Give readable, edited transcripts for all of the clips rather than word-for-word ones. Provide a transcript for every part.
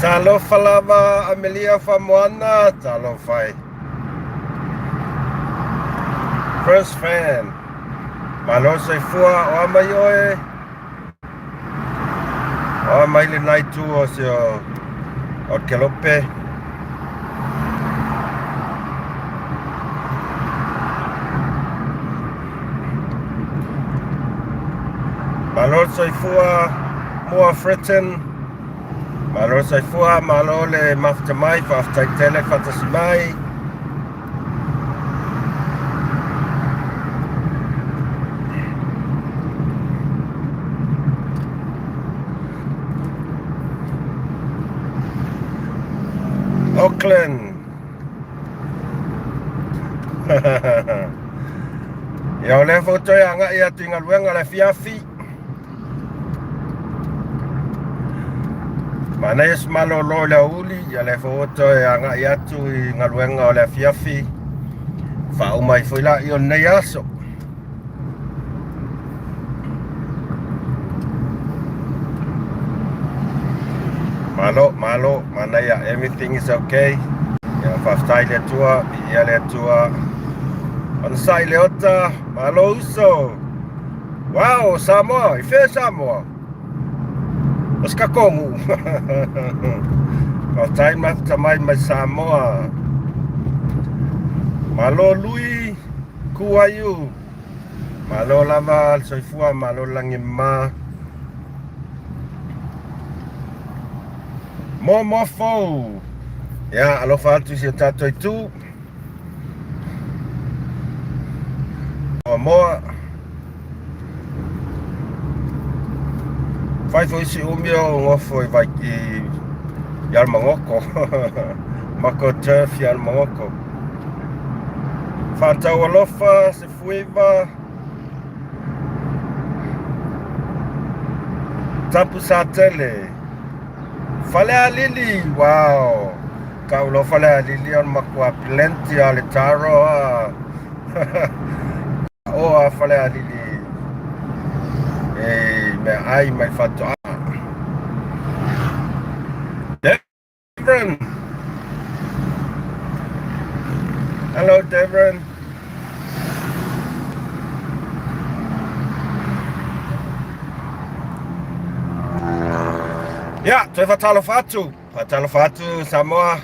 Talofa lava Amelia Famoana, talofa e. First fan. Malo soifua o a mai oe. O a mai le nai tu o se o o Kelope. Malo le soifua Moa Fritton. Malo le soifua, malo le mafuta mai, faafetai tele faatasi mai. Auckland. Ia o lea foi toe agai atu i galuega le afiafi. Manaia se malolo i le aoauli, ia lea foi ua toe agai atu i galuega o le afiafi. Faauma ai foi laia o lenei aso. Malo, malo, manaia, everything is okay. Ia, faafetai i le Atua, viia le Atua. Onosai Leota, malo uso. Wow, Samoa, i fea Samoa? O se kakongu. Faafetai mafuta mai mai Samoa. Malo Lui, Kuaiu. Malo lava le soifua, malo le lagi e mama. Moa fou. Ia, alofa atu i si o tatou itu. Moa moa. Fai foi si umi o ngofo i vai i i Almangoko. Mako turf i Almangoko. Whātau alofa, se fuiva. Tapu Satele. Falealili, wow. Kau lo Falealili on makua plenty a le taro a. O a Falealili e mea ai mai whatoa. Devron. Hello, Devron. Ia, toe faatalofa atu. Faatalofa atu Samoa,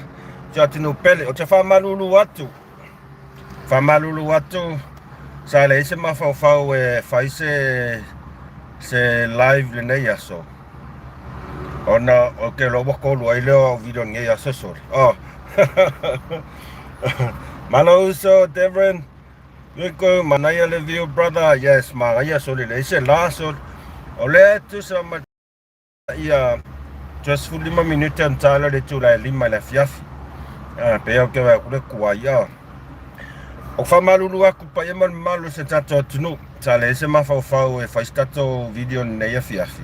si o atunuu pele. Ou te faamalulu atu. Faamalulu atu, sa leai se mafaufau e fai se se live lenei aso. Ona o ke loa ua kolu ai lea o au video lenei aso soli. Oh. Malo uso, Devron. Luiko, manaia le view, brother. Yes, manaia soli leai se la soli. O lea tusa ma ia toe 15 minute ona ta lea o le itula e 5 i le afiafi. Ah, pei au ke wai aku le kuai ah. O whamalulu aku paia ma le mamalu o se tatou atunuu. Sa leai se mafaufau e fai se tatou video lenei afiafi.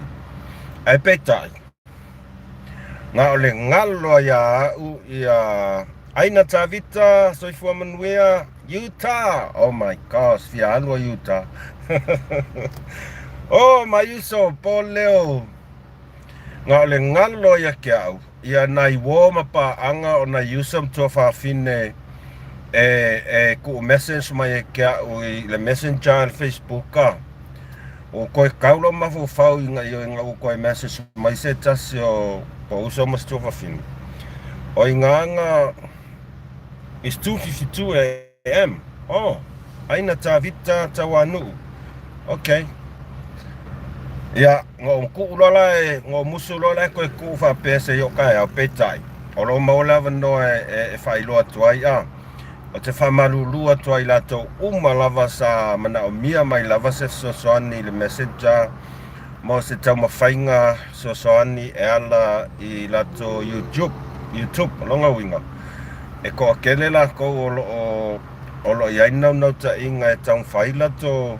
Ae peitai, na o le galo loa ia au ia Aina Tavita, Soifua Manuia, Utah. Oh my gosh, fia alu a Utah. oh my uso, Paul Leo. Na o le galo loa ia ke au, ia nai uō ma paaga o nai uso ma tuafafine e, e kuu message mai e ke au i le messenger le Facebook a. Ua koe kau lou mafaufau ina ia ua koe message mai se tasi o kou uso ma se tuafafine. O i ngā It's 2:52 am. Oh, aina Tavita Tauanu'u. Okay. Ia, ngo ku'u loa la e, ngo musu loa la e koe ku'u faapea se i o kaeao, peitai, o lo o maua le avanoa e, e, e faailoa atu ai, a, o te faamalulu atu ai latou uma lava sa manaomia mai lava se fesoasoani i le messenger mo se taumafaiga fesoasoani e ala i latou YouTube, YouTube, o lona uiga, e toatele latou o lo o o lo o i ai le naunautaiga e taumafai latou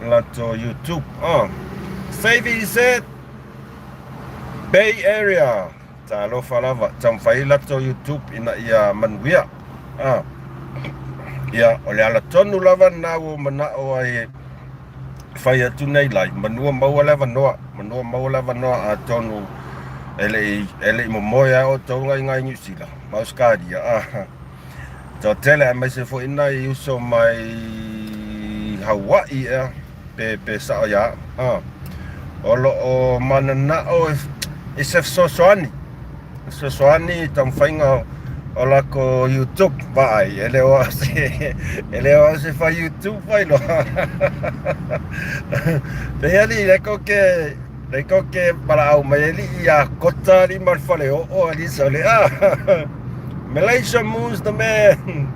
latou YouTube. Oh. Save is Bay Area. Talofa lava, taumafai latou YouTube ina ia manuia. Ah. Ia, o le ala tonu lava lena ua ou manao ai e fai atu nei live, manua maua le avanoa, manua maua le avanoa atonu. E le i, e le i momoe a outou ngai ngai Niu Sila ma Ausetalia a. Toatele aemaise foi nai uso mai Hawaii ea pe pe sao ia a. O lo o mananao i se fesoasoani, fesoasoani i taumafaiga o lako YouTube vaai e le o au se e le o au se fai YouTube fai loa. Pei alii le koke le koke valaau mai alii ia kota alii ma le faleoo alii sole a. Malaysia Moon's the man.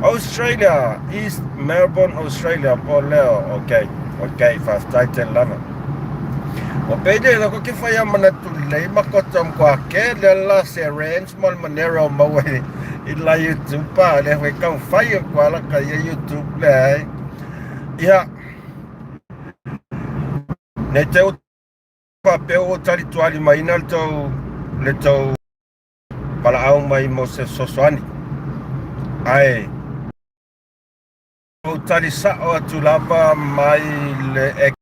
Australia, East Melbourne, Australia, po leo. Okay, okay, faafetai tele lava. O pei le ko ke whai a manatu lei ma kota mkwa ke le la se range mo le manera o maua i la YouTube pa le hoi kau whai o kwa la ka ia YouTube le ai. Ia, nei te o faapea ua talitualimaina le tou le tou valaau mai mo se fesoasoani, ae ou tali sao atu lava mai le ex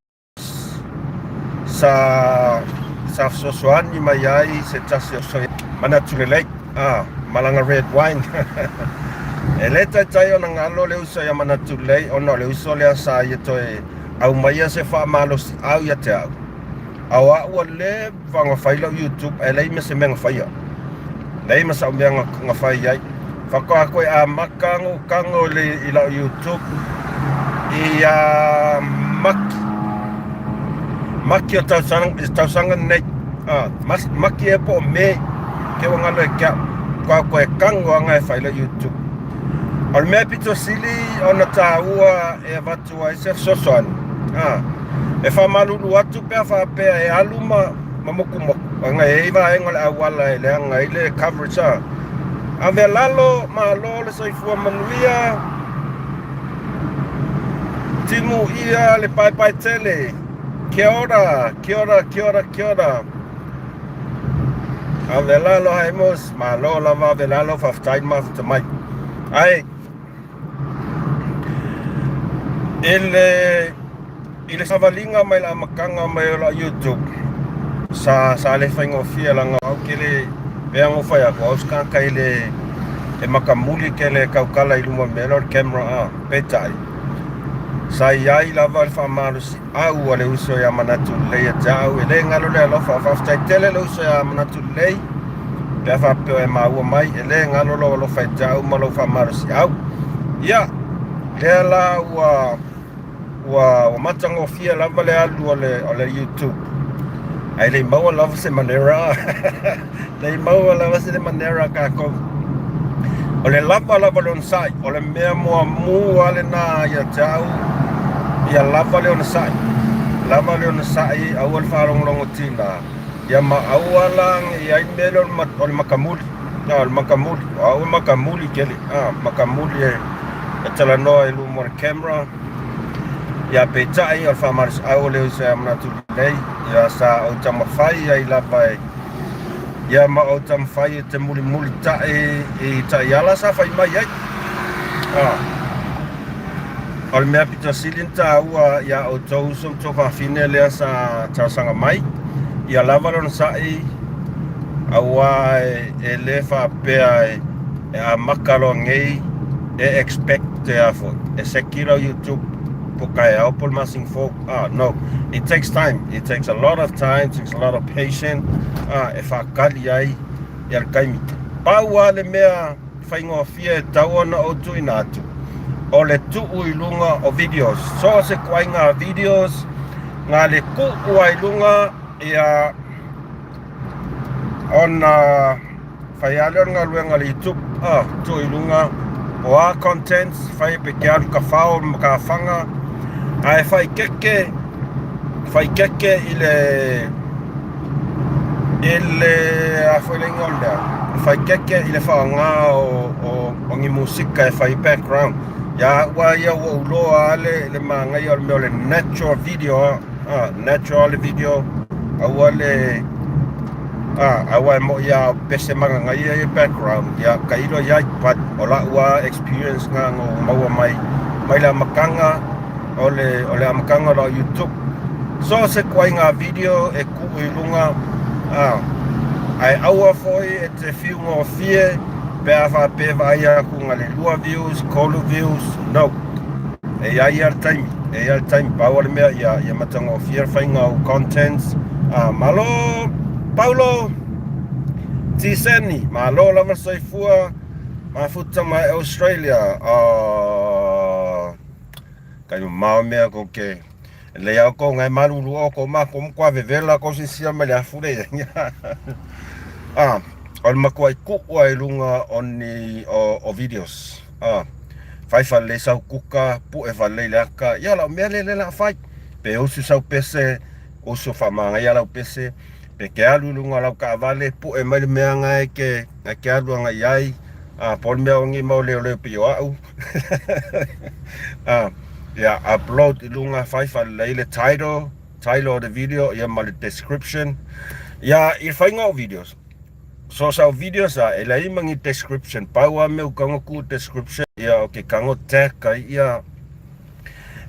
sa sa fesoasoani mai ai se tasi o sui manatu lelei, a malaga red wine. E le taitai ona galo le uso ia manatu lelei ona o le uso lea sa ia toe aumaia se faamalosiau ia te au. A o au ua leva ona fai lau YouTube ae leai ma se mea na faia. Leai ma sau mea na fai ai. Faatoa toe amata ona ou tago i lau YouTube ia Maki. Maki o tausaga, tausaga nei. Ah, Maki e po o Mei. Ke ua ngalo e ke au. Faatoa toe tago anga e fai lau YouTube. O le mea pito sili ona tāua e avatu atu ai se fesoasoani. A, e faamalulu atu pe a faapea e alu ma, ma mokumoku, leaga e i ai vaega o le auala e leaga ai le coverage a. Ave lalo, malo le soifua manuia, timu ia le paepae tele. Kia ora, kia ora, kia ora, kia ora. Ave lalo Haimos, malo lava ave lalo, faafetai le mafuta mai. Ae, I le i le savaliga mai le amataga mai o lau YouTube sa sa le faigofie leaga o au kele pei ona ou fai atu o au se tagata e le e matamuli kele e tautala i luma o le mea lea o le camera a peitai sa i ai lava le faamalosiau a le uso ia Manatu Lelei ia te au e le galo le alofa faafetai tele le uso ia Manatu Lelei pe a faapea e maua mai e le galo lou alofa ia te au ma lou faamalosiau ia lea la ua ua ua matagofie lava le alu o le o le YouTube ae le i maua lava se manera le i maua lava se manera kākou o le lava lava le onosai o le mea muamua lena ia te au ia lava le onosai lava le onosai aua le faalogologo tina Ia ma aua la ne i ai mea lea o le makamuli. A, o le makamuli. O au e makamuli tele. A, makamuli e, e talanoa i luma o le camera. Ia peitai o le faamalosiau o le uso ia manatu lelei. Ia sa ou taumafai ai lava e ia ma ou taumafai e te mulimulitai i taiala sa fai mai ai. A, O le mea pito sili ona taua iā outou uso ma tuafafine lea sa talosaga mai, ia lava le onosai aua e le faapea e amata loa nei e expect e a foi e seki lau YouTube po taeao po o le masina fou. Ah, no, it takes time, it takes a lot of time, it takes a lot of patience ah, e faatali ai ia le taimi. Pau lava le mea faigofie e tatau ona ou tuuina atu, o le tuu i luga o videos. So o se ituaiga videos na le tuu ai luga ia ona fai lava lea o le galuega a le YouTube, ah, tuu i luga o a contents, fai pe te alu tafao ma matafaga, ae faikeke, faikeke i le I le a foi le igoa o le mea, faikeke i le faaaoga o ni musika e fai background. Ia au lava ia ua ou iloa lava le, le manaia o le mea o le natural video, a, natural le video, aua le, a, aua e moni lava o pese mananaia ia background, ia tailo i ai, but o lau lava experience lena na ou maua mai, mai le amataga o le, o le amataga o lau YouTube. So o se ituaiga video e tuu i luga, a, ae aua foi e te fiu gofie pe a faapea e vaai atu na le lua views, tolu views, no. E i ai lava le taimi, e i ai le taimi, pau lava le mea ia, ia matagofie le faiga o contents. A, malo Paulo Tiseni, malo lava le soifua, mafuta mai Australia. Oh, kai mamao mea ko ke lei au ko ngai malulu o ko ma ko mkwa vevela ko sisia mai le afu le. Ah, o le matua i kuu ai luga o ni o videos. Ah, fai falelei sau kuka, pue falelei le aka. Ia lau mea le le la fai. Pe usu sau pese, usu whamangaia lau pese. Pe ke alu i luga o lau taavale, pue mai le mea na e ke, e ke alu anga i ai. Ah, po o le mea o ni mau leoleo pei o au. Ah, ia upload i luga, fai falelei le title, title o le video, ia ma le description. Ia, i le faiga o videos, so sau videos a, e leai ma ni description. Pau lava mea ua tago tuu description, ia o ke tago tag ai ia,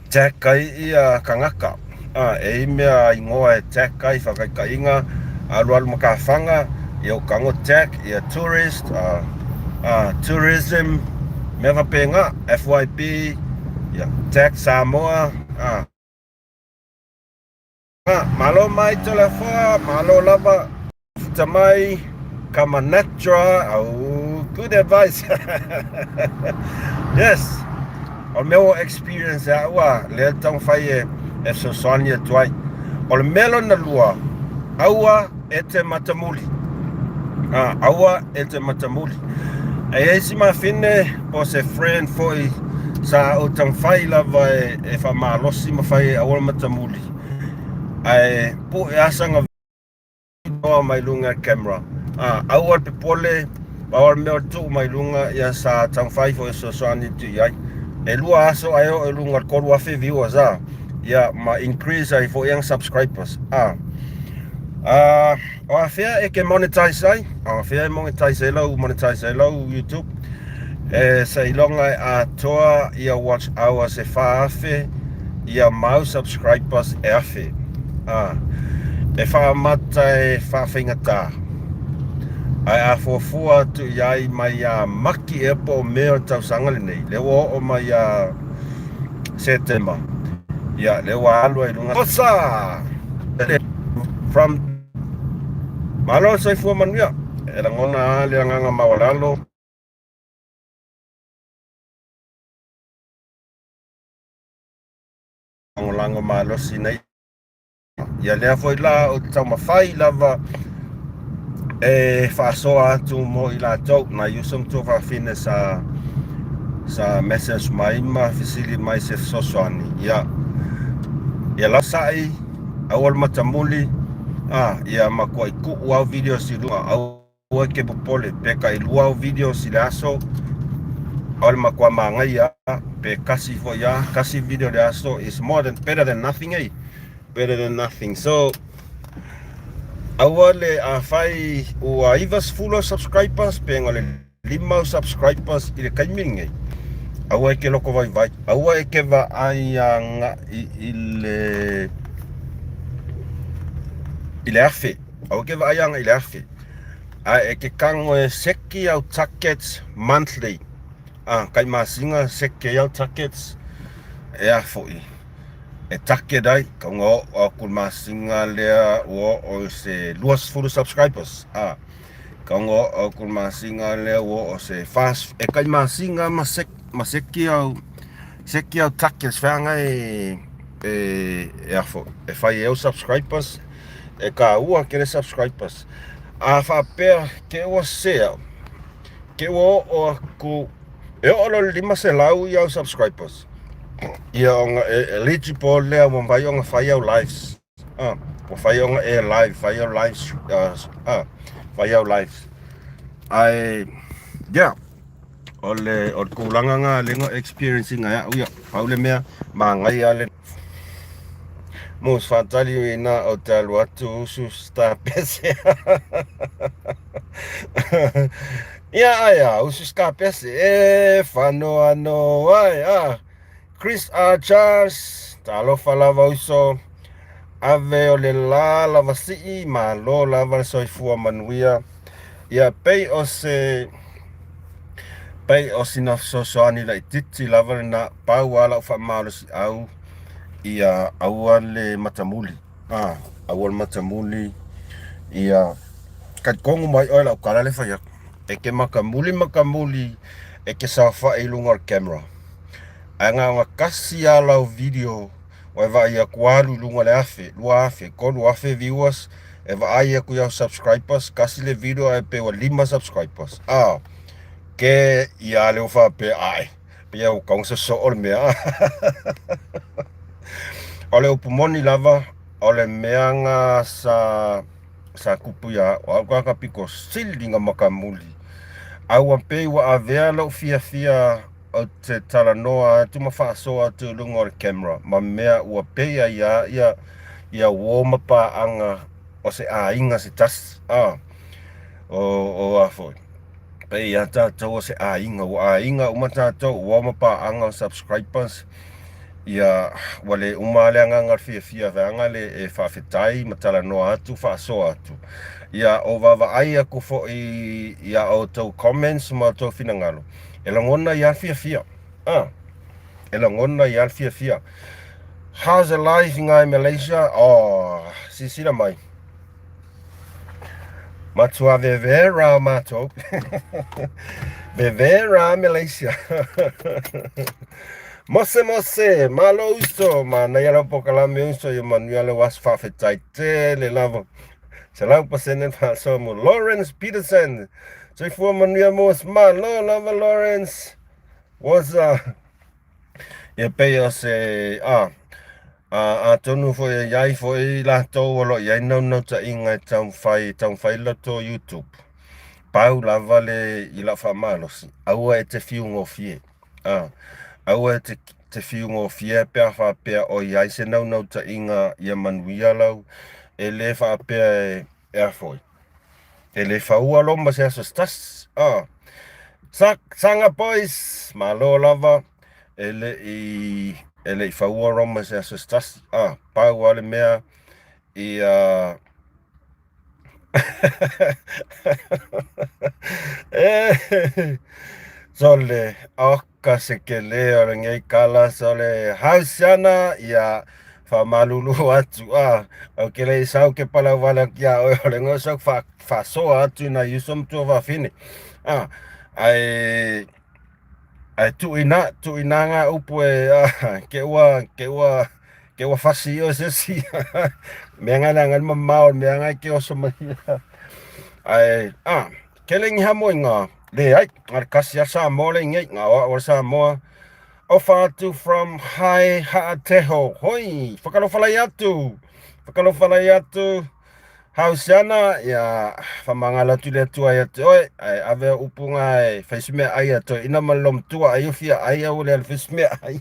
tag ai ia tagata. A, e i mea igoa e tag ai faataitaiga, alualu matafaga, ia ua tago tag ia tourist, a, a, tourism, mea faapena, FYP, ia tag Samoa, a. Malo mai Toleafoa, malo lava. Futa mai, kama natural, oh, good advice. Yes, o le mea ua experience e au a, lea e taumafai e fesoasoani atu ai. O le mea lona lua, aua e te matamuli. Ah, aua e te matamuli. E i ai si mafine po o se friend foi sa ou taumafai lava e faamalosi ma fai e aua le matamuli. Ae pue asaga noa mai luga e camera. Ah, aua le pepole, pau lava le mea o le tuu mai luga ia sa taumafai foi e fesoasoani atu i ai. E lua aso ae oo i luga o le 3,000 viewers ah. Ia ma increase ai foi ana subscribers. Ah. Ah, o afea e ke monetize ai? O afea e monetize ai lau, monetize ai lau YouTube? E seiloga e atoa ia watch hours e 4,000 ia mau subscribers e 1,000. A, e faamata e faafaigata. Ae a fuafua atu i ai mai ia Maki ea po o Me o le tausaga lenei, lea ua oo mai ia Setema, ia lea ua alu ai i luga. Osa! From Malo le soifua manuia. E lagona lava le agaga maualalo. Lagolago malosi nei. Ia lea foi la ou te taumafai lava e faasoa atu mo i latou. Nai uso ma tuafafine sa sa message mai ma fesili mai se fesoasoani. Ia, ia lau sa'i, aua le matamuli, a, ia matuai tuu au videos i luga, aua e ke popole, pe tailua au videos i le aso, o le matua manaia, pe kasi foi a, kasi video i le aso, is more than, better than nothing, eh? Better than nothing. So, aua le, afai ua 90 au subscribers, pe na o le lima au subscribers i le taimi lenei, aua e ke loko vaivai, aua e ke vaai agai i le i le 1,000, aua e ke vaai agai i le 1,000, ae e ke tago e seki au targets monthly, a, tai masina seki ai au targets, e a foi, e target ai, tauga oo atu i le masina lea ua oo i se 20 subscribers, a. Ka ngo o ku masina lea ua oo se fast e kai masina ma sek ma seki au seki au takes feaga e e e afo e fai e au subscribers e ka ua kele subscribers a faapea ke ua sea ke ua oo aku e oo loa i le 500 i au subscribers ia ona e eligible lea ua mafai ona fai au lives. Ah, ua fai ona e live, fai au live, ah, fai au live. Ae, yeah, o le, o le tulaga na le na experience ina e au ia. Pau le mea, manaia le mo se faatali ina o te alu atu usu sta pese. Ia ai a, usu sta pese, e whanoano ai, ah. Chris R. Charles, talofa lava uso. Ave o le la lava sii, malo lava le soifua manuia. Ia pei o se pei o sina fesoasoani laitiiti lava lena, pau lava lau faamalosiau ia aua le matamuli. A, aua le matamuli ia talitonu mai oe lau tala le fai atu. E te matamuli matamuli e te saofai i luga o le camera. Ae na ona tasi lava lau video ua e vaai atu alu i luga o le 1000, 2000, 3000 viewers, e vaai atu i au subscribers, tasi le video ae pei ua 5 subscribers. A, ke ia le ua faapea, ae, pei ua tatau ona sosoo le mea. O le upu moni lava, o le mea na sa sa tupu ia au, o au tagata pito sili na matamuli. A ua pei ua avea lou fiafia Ou te talanoa atu ma faasoa atu i luga o le camera ma mea ua pei ai a ia ia uo ma paaga o se aiga se tasi a o o a foi pei a tatou o se aiga ua aiga uma tatou uo ma paaga o subscribers ia ua le uma le agaga o le fiafia vaega le e faafetai ma talanoa atu faasoa atu ia o vaavaai atu foi ia outou comments ma outou finagalo E lagona ai lava le fiafia. Ah, e lagona ai lava le fiafia. How's the life in I Malaysia? Oh, silasila mai. Matua vevera matou. Vevera Malaysia. Mose mose, malo uso, manaia lau polokalame uso ia manuia lou aso faafetai tele lava. 100% faasoa mo Lawrence Peterson. Soifua manuia mo malo lava Lawrence. What's up? Ia pei o se a a atonu foi e iai foi latou o lo o iai naunautaiga e taumafai taumafai latou YouTube. Pau lava le i lau faamalosi, aua e te fiu gofie. A aua e te te fiu gofie pe a faapea o iai se naunautaiga ia manuia lau e le faapea e e a foi. E le faua Roma se aso se tasi. Ah. Sa, Saga boys, malo lava. E le i, e le i faua Roma se aso se tasi. Ah, pau lava le mea ia e sole oka se kele o lenei kala sole hausiana ia faamalulu atu a ou te le i sau ke palau wale atu iā oe o le ngoe sau fa faasoa atu i nai uso ma tuafafine a ae ae tuuina tuuina ngā upu e a ke ua ke ua ke ua fasi oe se isi mea ngai le ngai mamao mea ngai ke oso mai ae a kele ngi ha mo inga le ai ngar kasi a Samoa le ngai ngā o o Samoa Ofa atu from Hae Haateho. Hoi, whakalofalai atu. Whakalofalai atu. Hausiana, ia whamangala atu le atua ia te oe. Ai ave o upunga e whaisimea ai a toi ina ma lomtua ai ufia ai au le alfismea ai.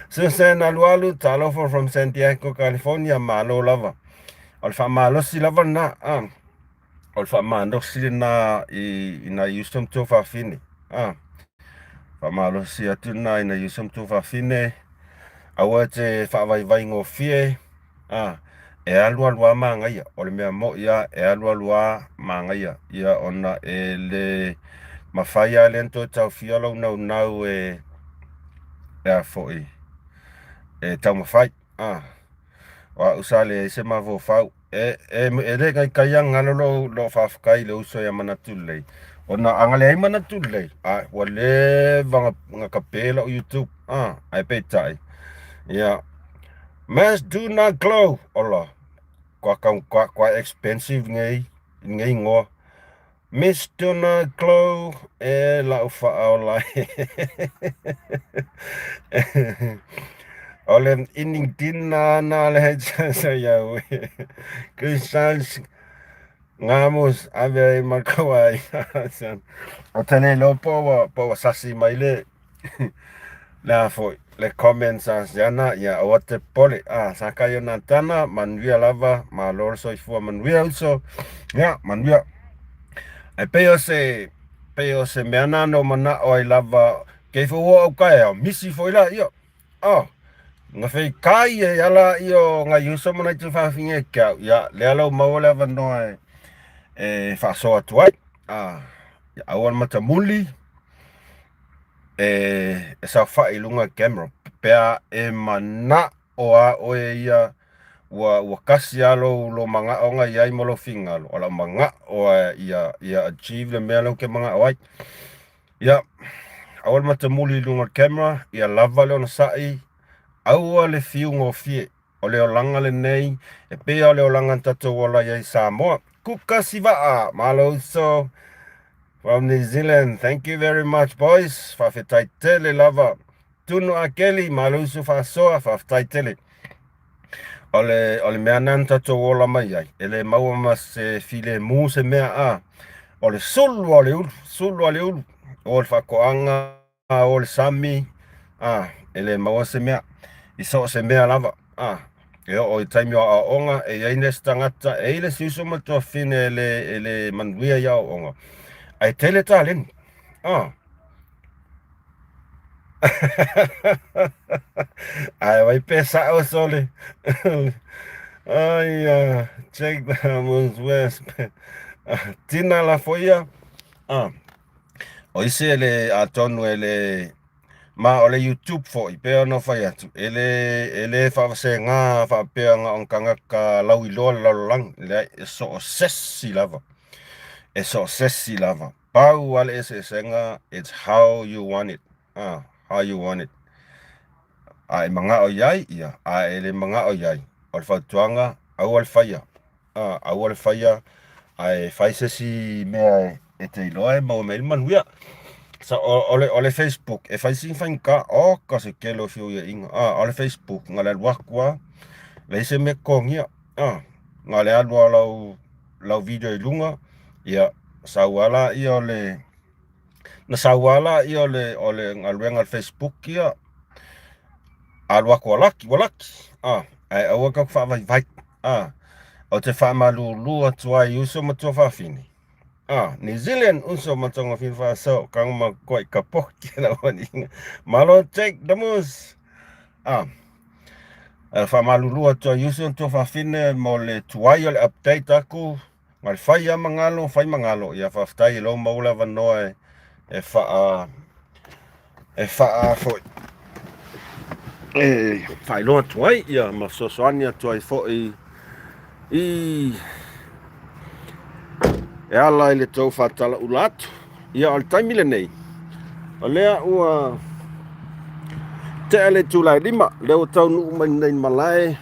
Susan Alualu, talofa from San Diego, California, malo lava. O le whamalosi lava na. Ah. O le faamalosi lena i, i nai uso ma tuafafine. Ah, faamalosi atu lena i nai uso ma tuafafine. Aua e te faavaivai gofie. Ah, e alualu lava magaia. O le mea moi lava, e alualu lava magaia. Ia ona e le mafai lava lea ona toe taofia lou naunau e, e a foi, e taumafai. Ah, o au sa leai se mafaufau. E, e, e le kaikai a galo lou, lou faafetai i le uso ia manatu lelei. Ona a na leai manatu lelei, a, ua leva na, na kape lau YouTube. A, ae peitai. Ia, Mass do not glow. Ola, kua, kua, kua expensive nei, nei ngoa. Miss Donna Glow e lau faaola e. O le ining-dina na le sa iau e. Christians ngamos ave ai ma kau ai. O tene lo po ua po ua sasi mai le Le a foi, le comments a Siana, ia aua te popole. A, sa kai o Natana, manuia lava, malo le soifua, manuia uso, ia, manuia. Ae pei o se, pei o se mea na na ou manao ai lava, kei foi ua ou kaea, misi foi la, ia, oh. Na feikai e ala i o ngai uso ma nai tuafafine e ke au, ia, lea la ua maua le avanoa e, e faasoa atu ai. A, ia aua le matamuli e, e saofai i luga o le camera, pe a e mana'o a oe ia ua, ua kasi a lou, lou maga'o na i ai ma lou finagalo, o la'u maga'o a ia, ia achieve le mea lea ou te maga'o ai. Ia, aua le matamuli i luga o le camera, ia lava le onosai, aua le fiu gofie. O le olaga lenei, e pei lava o le olaga na tatou ola ai i Samoa. Kuka Siva'a, malo uso from New Zealand. Thank you very much boys. Faafetai tele lava. Tunu Akeli, malo uso faasoa, faafetai tele. O le, o le mea lena na tatou ola mai ai, e le maua ma se filemu se mea a. O le sulu a le ulu, sulu a le ulu, o le faatoaga, o le sami, a, e le maua se mea, i so o se mea lava, a. E oo i taimi o aoaoga, e i ai le isi tagata, e i ai le isi uso ma le tuafafine e le, e le manuia i aoaoga, ae tele taleni, a. Ae vai pe sa'o sole. Ai a check the most west. Tina la foia. Ah. O isi e le atonu e le ma o le YouTube foi pe ona fai atu e le e le faavasega faapea na o tagata lauiloa le lalolagi leai e so o sesi lava e so o sesi lava Pau a le eseesega it's how you want it ah how you want it a e maga'o i ai ia a e le maga'o i ai o le fautuaga aua le faia ah aua le faia ae fai se isi mea e te iloa e maua mai ai le manuia so, o, o, le, o le Facebook e fai sina faigata oka se tele o feoiaiga ah o le Facebook na le alu atu a leai se mea totogia ah na le alu a lau lau video i luga, ia, sau lava laia o le, na sau lava laia o le, o le galuega a le Facebook ia, alu atu ua laki, ua laki, a, ae aua tatou te faavaivai, a. Ou te faamalulu atu ai i uso ma tuafafine, a, New Zealand uso ma togafiti faasoa, kago ma koa i ka poki la waniga. Malo Jake Damus, a. E faamalulu atu ai uso ma tuafafine mo le tuai o le update aku ma le fai lava magalo, fai magalo. Ia faafetai i lou maua le avanoa e, e faa e faa foi e faailoa atu ai ia ma fesoasoani atu ai foi i e ala i le tou faatalaula atu. Ia, o le taimi lenei, o lea ua tea le itula e 5, lea ua taunuu mai nei i le malae,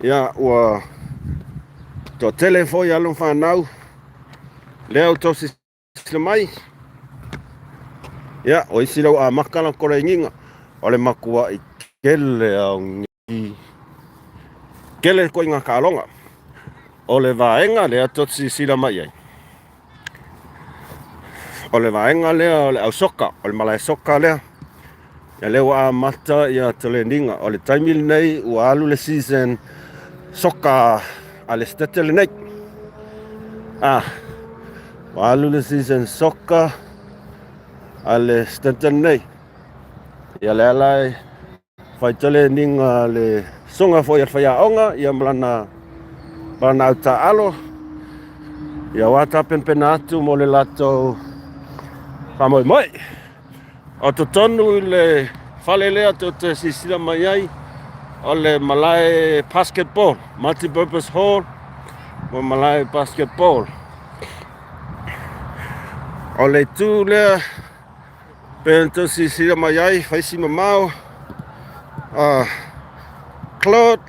ia, ua toatele foi alo ma fanau, lea ua tau silasila mai, ia, o isi lea ua amata latou lainiga, o le matuai tele lava o Tele ituaiga taaloga. O le vaega lea tou te silasila mai i ai, o le vaega lea o le au soka, o le malae soka lea. Ia lea ua amata ia training. O le taimi lenei ua alu le season soka a le Setete lenei. Ah, ua alu le season soka a le Setete lenei. Ia lea la e Fai training le susuga foi a le faiaoga ia ma lana ma lana au taaalo ia aua tapenapena atu mo le latou faamoemoe. O totonu i le fale lea tou te silasila mai ai o le malae basketball, multi-purpose hall ma malae basketball. O le itu lea Pei ona tou silasila mai ai, fai si mamao. Claude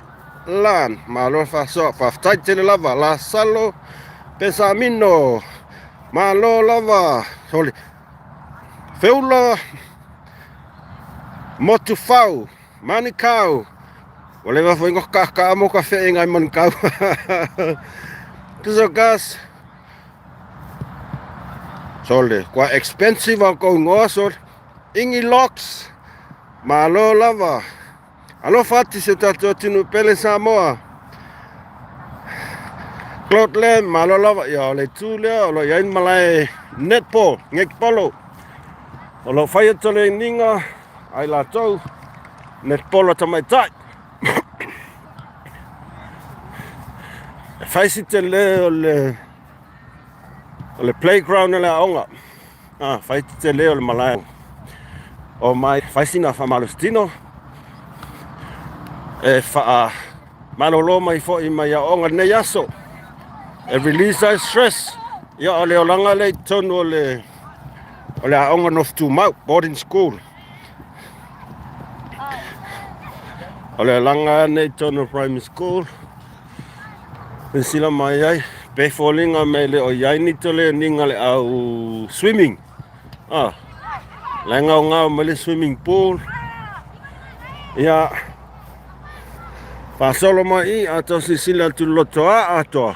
Lan, malo le faasoa, faafetai tele lava. Lasalo Pesamino, malo lava. Sole, Feula Motufau, Manukau, ua leva foi ona kaakaa mo ka feʻe i Manukau. Tusa gas. Sole, kua expensive au kou ingoa sole. Ingi Locks, malo lava. Alofa atu si o tatou atunuu pele Samoa. Claude Lam, malo lava. Ia, o le itu lea o lo o i ai le malae netball, netball. O lo o fai atu le iniga a i latou. Netball a tamaitai. E fai si tele o le o le playground o le aoga. Ah, fai tele o le malae o mai fai sina faamalositino e faa malolo mai foi mai aoga lenei aso e release ai stress. Ia o le olaga lea i totonu o le o le aoga nofo tumau, boarding school. O le olaga nei i totonu o primary school. Silasila mai ai, pe foliga mai le o i ai ni toleniga le au swimming. Ah, la e gaogao mai le swimming pool. Ia, faasolo mai i, a tau silasila atu i le lotoa atoa.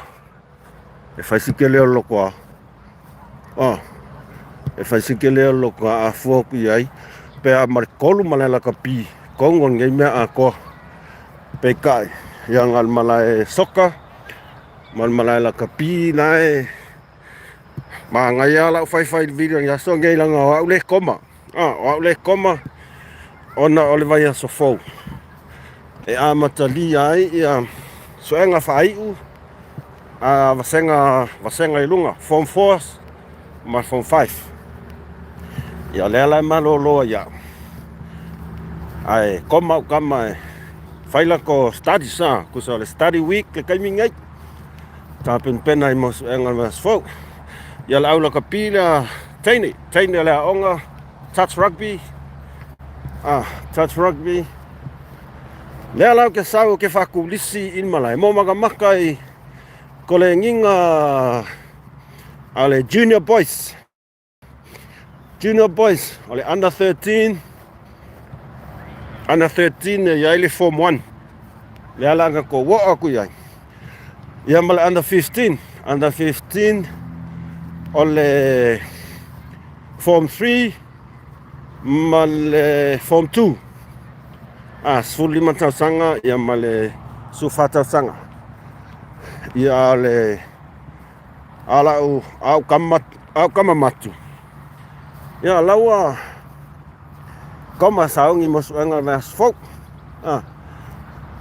E fai si tele o le lotoa. Ah, e fai si tele o le lotoa a fua atu i ai, pe a ma le kolu malae lakapi, tonu o lenei mea atoa. Peitai, ia na o le malae soka ma le malae lakapi la e manaia lava lau faifai i le video i aso nei leaga o au le koma. Ah, o au le koma ona o le vaiaso fou e amatalia ai ia suega faaiu a vasega vasega i luga form 4 ma form 5. Ia lea la e malolo ai au. Ae koma au tama e fai lako studies a, tusa o le study week le taimi nei. Tapenapena ai mo suega o le vaiaso fou. Ia le au lakapi lea teine, teine o le aoga touch rugby. Ah, touch rugby. Lea la ou te sau ou te faakulisi i le malae mo makamaka i kolegiga a le junior boys. Junior boys o le under 13 under 13 e i ai le form 1. Lea la na tou oo atu i ai. Ia ma le under 15, under 15 o le form 3 ma le form 2. Ah, 15 tausaga ia ma le 14 tausaga. Ia le a lau au kama au kama matu. Ia laua koma saogi mo suega le vaiaso fou. Ah.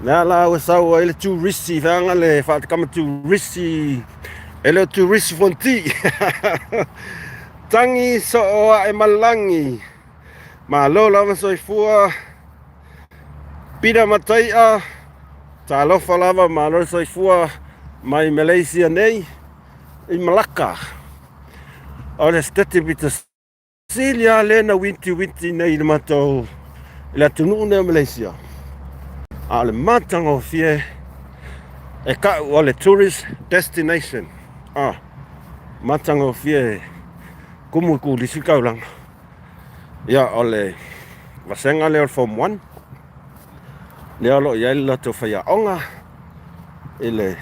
Lea la ua sau ai le turisi feaga le faatakama turisi e le o turisi fonti. Tangi soo ae malagi. Malo lava soifua. Pita Mataia, talofa lava malo le soifua mai Malaysia nei i Malacca. O le setete pito sili lava lea na witiwiti nei i le matou i le atunuu nei o Malaysia. A o le matagofie e ka'u o le tourist destination. Ah, matagofie kumu i kulisi le taulaga. Ia, o le vasega lea o le Form 1, lea o lo o i ai le latou faiaoga i le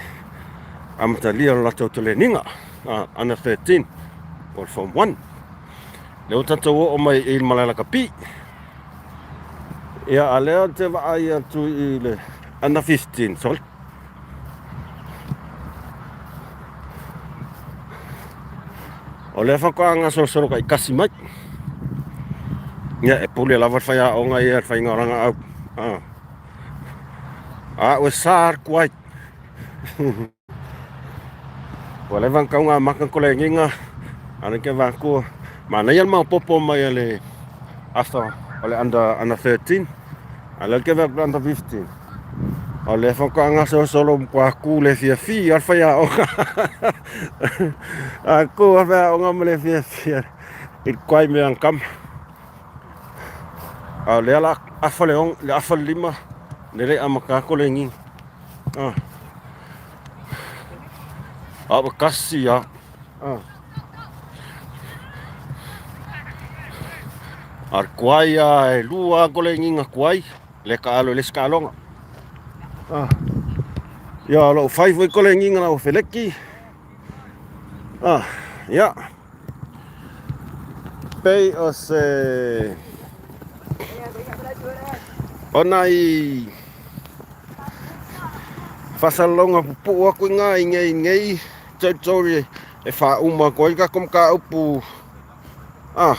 amatalia o le latou teleniga, under 13, o le Form 1. Lea ua tatou oo mai i le malae lakapi. Ia, a lea ou te vaai atu i le under 15, sorry. O lea faatoa gasolosolo taitasi mai. Ia, e pule lava le faiaoga ia i le faiga o lana au. Ah. A ua sa atu ai. Ua leva ona tau amata koleniga a le ke vakua. Manaia le maopoopo mai a le afa o le under, under 13. A lea ke vea under 15. O lea faatoa gasolosolo matua le fiafia le faiaoga. A ku a faiaoga ma le fiafia i le kuai mea ana tama. A o lea la afa le ong, le afa le lima, le le amata koleniga. Ah. A ua kasi a. Ah. A le kuai a e lua koleniga kuai, le taalo i le isi taaloga. Ah. Ia o lo o fai foi koleniga lau feleki. Ah, ia. Pei o se o nai faasalalauga pupuu atu i ina i nei nei territory e faauma atu ai le tatou mataupu ah.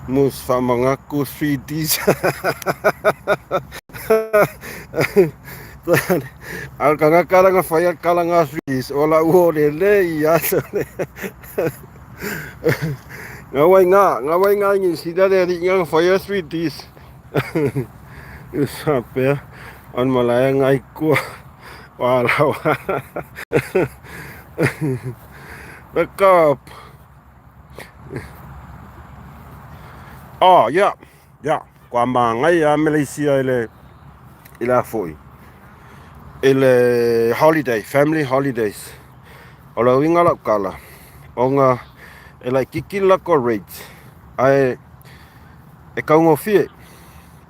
Mus Famangaku 3Ds. Al kanga kala nga fai al kala nga 3Ds. O la uo le le i aso le. Nga wai nga, nga wai nga ngi sida le ri nga fai 3Ds. Usa pea on malaya ngai kua. Wa la wa. Wake up. Oh, yeah, yeah. Kua māngai a Malaysia i le, i le foi. I le holiday, family holidays. O le uiga lau kala, ona e laitiiti le latou rate, ae e taugofie,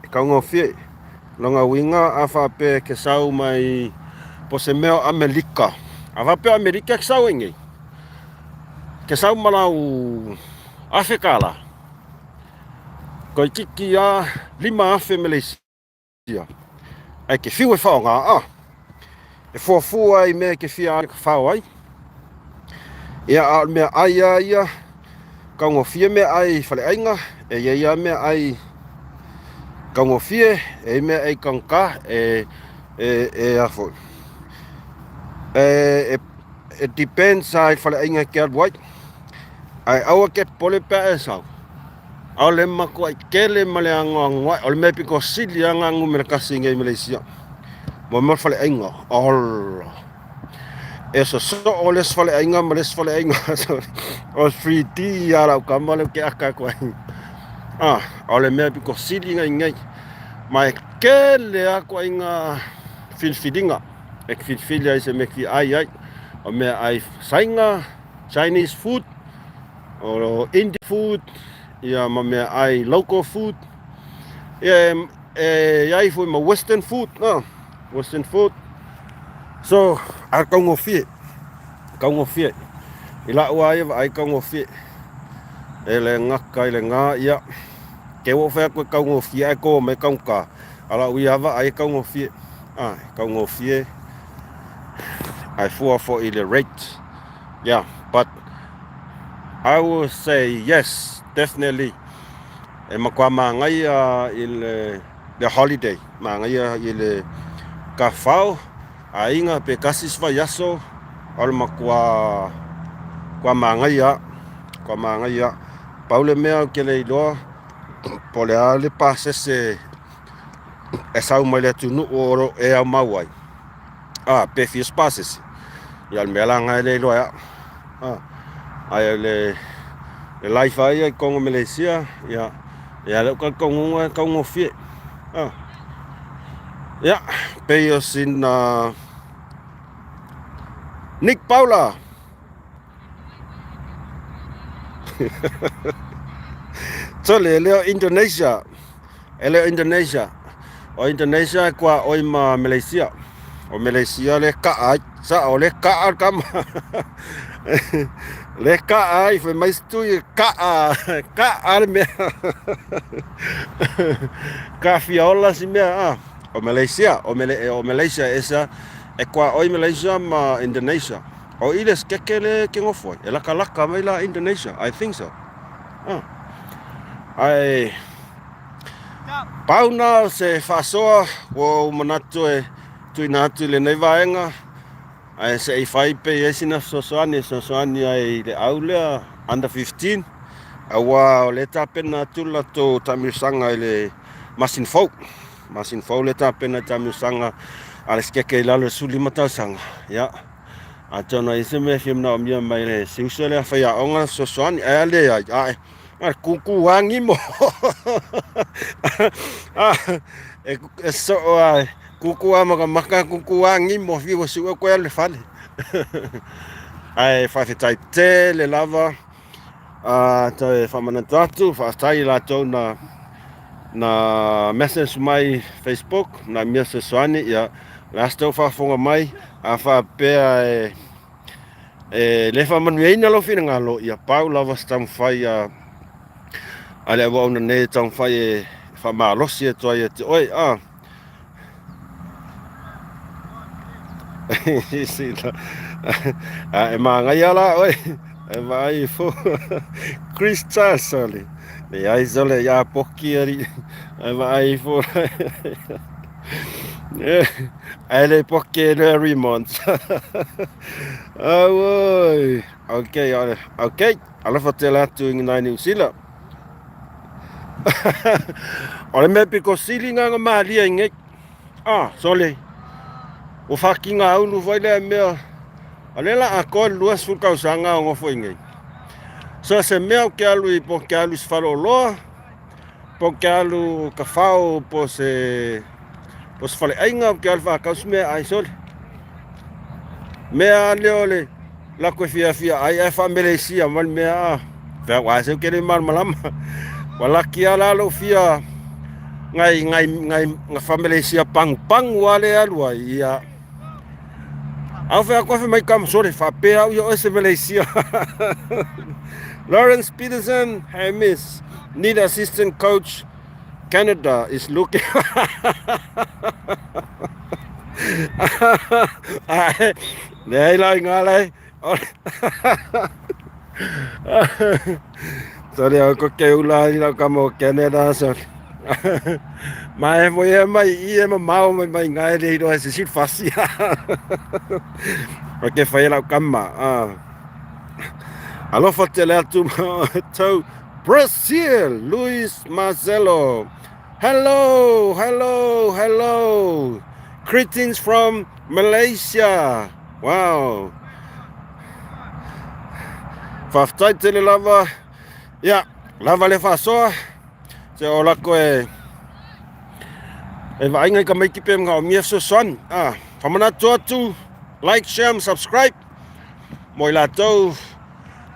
e taugofie. Lona uiga a faapea e te sau mai po o se mea o Amelika, a faapea o Amelika e te sau ai nei, e te sau ma lau $1,000, toeitiiti lava 5,000 Malaysia, ae te fiu e faaaoga, a e fuafua i mea e te fia fao ai. Ia, a o le meaai lava ia, taugofie meaai i faleaiga, e i ai lava meaai taugofie, e i ai meaai taugata, e e e a foi. E e depends lava i le faleaiga e te alu ai. Ae aua ke popole pe a e sau. ʻAʻole matuai tele ma le anoanoai. O le mea pito sili lava na numera tasi nei i Malaysia. Mo mea o le faleaiga. Ola. E sosoo le isi faleaiga ma le isi faleaiga. O 3D a lau tama lea ou te aka atu ai. Ah, o le mea pito sili na i nei. Ma e tele lava ituaiga filifiliga e filifili ai se mea e fia ai ai. O meaai Saina, Chinese food, o Indian food, ia ma meaai local food. Ia e, e iai foi ma western food, no? Western food. So, a taugofie, taugofie. I lau lava ia vaai taugofie. E le gata i lena, ia, ke ua ou fai atu e taugofie ae to mai taugata. A lau ia vaai e taugofie. Ah, e taugofie. Ae fua foi i le rate. Yeah, but I will say yes, definitely. E matua māngaia i le, le holiday, māngaia i le kafao, aiga pe tasi se vaiaso, o le matua kua māngaia, kua māngaia. Pau le mea ou te le iloa, po o le a le pasese e sau mai le atunuu o lo o e aumau ai. A, pe fia se pasese. Ia o le mea la lena e le iloa e au. A, ae o le, le life lava ia i totonu o Meleisia, ia, ia lou talitonuga e taugofie. A, ia, pei o sina Nick Paula. Sole, e le o Indonesia. E le o Indonesia. O Indonesia e kuaʻoi ma Malaysia. O Malaysia le kaʻa ai. Sa o le kaʻa le kama. le kaʻa ai, fai mai se tui, kaʻa, kaʻa le mea. Ka fia ola si mea, ah. O Malaysia, o, Mele, o Malaysia esa, e kuaʻoi Malaysia ma Indonesia. O i le skeke le ke ngofo ai. E lakalaka mai la Indonesia. I think so. Ah. Ae pau na o se faasoa ua ou manatu e tuuina atu i lenei vaega ae se i fai pe i ai sina fesoasoani e fesoasoani ai i le au lea under 15 aua o lea e tapena atu le latou taamilosaga i le masina fou. Masina fou lea e tapena i le taamilosaga a le sikeke i lalo i le 15 tausaga. Ia, atonu e i ai se mea e fia manaomia mai le se uso lea faiaoga le fesoasoani ae a leai, ae a kūkū agimo. E, e soo a kūkū a makamaka, kūkū agimo, fiu e sue koe alu i le fale. Ae faafetai tele lava a toe faamanatu atu, faafetai i latou na na message mai Facebook, na mea fesoasoani, ia o le a se tou faafofoga mai, a faapea e e le faamanuiaina lou finagalo, ia pau lava se taumafai a a le auauna nei e taumafai e faamalosi atu ai ia te oe. A e magaia la oe. E vaai ifo Chris Charles sole. Leai sole ia poki ali. E vaai ifo. Ae le poki e le remont. Auoi. Okay, okay. Alofa tele atu i ngai New Zealand. O le mea piko sili ngā malia i ngai. Ah, sole. Ua fakiga aulu foi lea mea. O lea la atoa le 20 tausaga o nofo i nei. So se mea ou te alu i po te alu i se faleoloa, po te alu kafao po se po se faleaiga ou te alu faatau se mea ai sole. Mea lea o le lako e fiafia ai ae faamelesia ma le mea a. Fea ua se ke le malamalama. Ua laki a la lou fia ngai ngai ngai nga faamelesia pangu pangu a le alu ai ia. Au fea koe mai kam sore faapea au ia oe se Malaysia. Lawrence Peterson, hey miss, need assistant coach. Canada is looking. Leai la inga lai. Sorry, au ko ke ula i lau kama o Canada, sorry. Ma e foi e mai i e mamao mai mai ngai le iloa se sil fasi. O ke whai lau kama. Ah. Alofa tele atu tau Brazil, Luis Marcelo. Hello, hello, hello. Greetings from Malaysia. Wow. Faafetai tele lava. Ia, lava le faasoa. Se o lako e e vaaiga i tamaiti pe manaomia fesoasoani. Ah, faamanatu atu, like, share ma subscribe mo i latou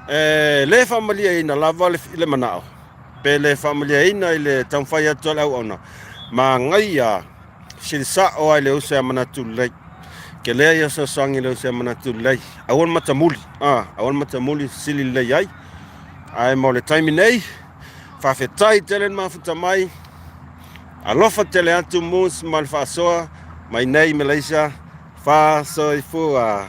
e le faamalieina lava le, le manao pe le faamalieina i le taumafai atu a le auauna. Manaia Sili sa'o ai le uso ia manatu lelei. Ke lea ia fesoasoani le uso ia manatu lelei. Aua le matamuli, a, aua le matamuli sili lelei ai. Ae mo le taimi nei, faafetai tele le mafuta mai. Alofa tele atu Moose ma le faasoa mai nei Malaysia. Faasoifua.